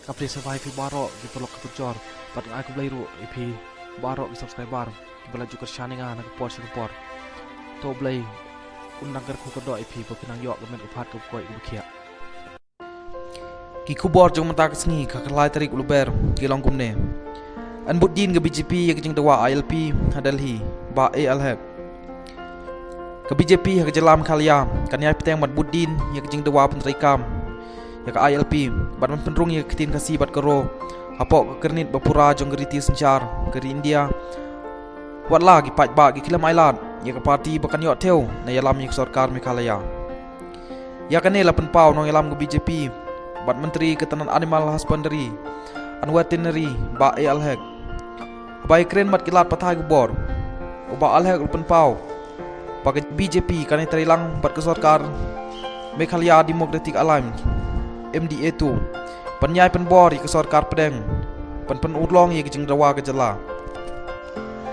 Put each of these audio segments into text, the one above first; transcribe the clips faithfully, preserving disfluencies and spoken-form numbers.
Ka phi sngewbha ïa phi baroh ki paralok ki parajor, bad nga ai khublei ruh ïa phi baroh ki subscriber kiba la ju kyrshan ïa nga na ka por sha ka por. To U Blei un nang kyrkhu kyrdoh ïa phi ba phin nang ïoh ka met ka phad kaba koit kaba khiah. Ki khubor jong mynta ka sngi ka khatlai tarik u Lber ki long kumne. Yn bud dien ka B J P ïa ka jingdawa I L P ha Delhi, Bah A L Hek. Ka B J P ha ka jylla Meghalaya kan ïai bteng ban bud dien ïa ka jingdawa pyntreikam ïa ka I L P bad ban pynrung ïa ka ktien Khasi bad Garo hapoh ka kyrnit ba pura jong ka riti synshar ka ri India. Watla ki paidbah ki khlem ailad ïa ka party ba kan ïoh thew ne ïalam ïa ka sorkar Meghalaya. Ïa kane la pynpaw nongïalam ka B J P bad Myntri ka tnat Animal Husbandry and Veterinary, Bah A L Hek. Haba ïakren bad ki lad pathai khubor, u Bah A L Hek u la pynpaw ba ka B J P kan ïatreilang bad ka sorkar Meghalaya Democratic Alliance, M D A two, ban ïai pynbor ïa ka sorkar pdeng ban pynurlong ïa ka jingdawa ka jylla.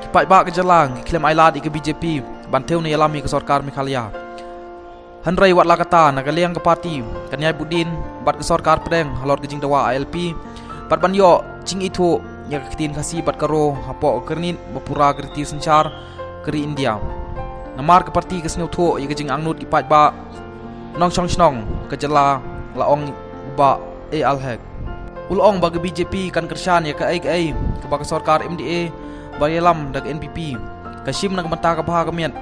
Ki paidbah ka jylla ki khlem ailad ïa ka B J P ban thew ne ïalam ïa ka sorkar Meghalaya. Hynrei watla katta, na ka liang ka party kan ïai bud dien bad ka sorkar pdeng halor ka jingdawa I L P bad ban ïoh jingithuh ïa ka ktien Khasi bad Garo hapoh ka kyrnit ba pura ka riti synshar ka ri India. Namar ka party ka sngewthuh ïa ka jingangnud ki paidbah nongshong shnong ka jylla, la ong u Bah A L Hek. U la ong ba ka B J P kan kyrshan ïa kaei kaei kaba ka sorkar M D A ba ïalam da ka N P P ka shim na ka bynta ka bha ka miat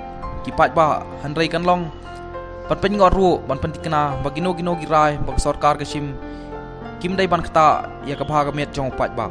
ki paidbah, hynrei kan long ban pynïoh ruh ban pyntikna ba kino kino ki rai ba ka sorkar ka shim kim dei ban ktah ïa ka bha ka miat jong u paidbah.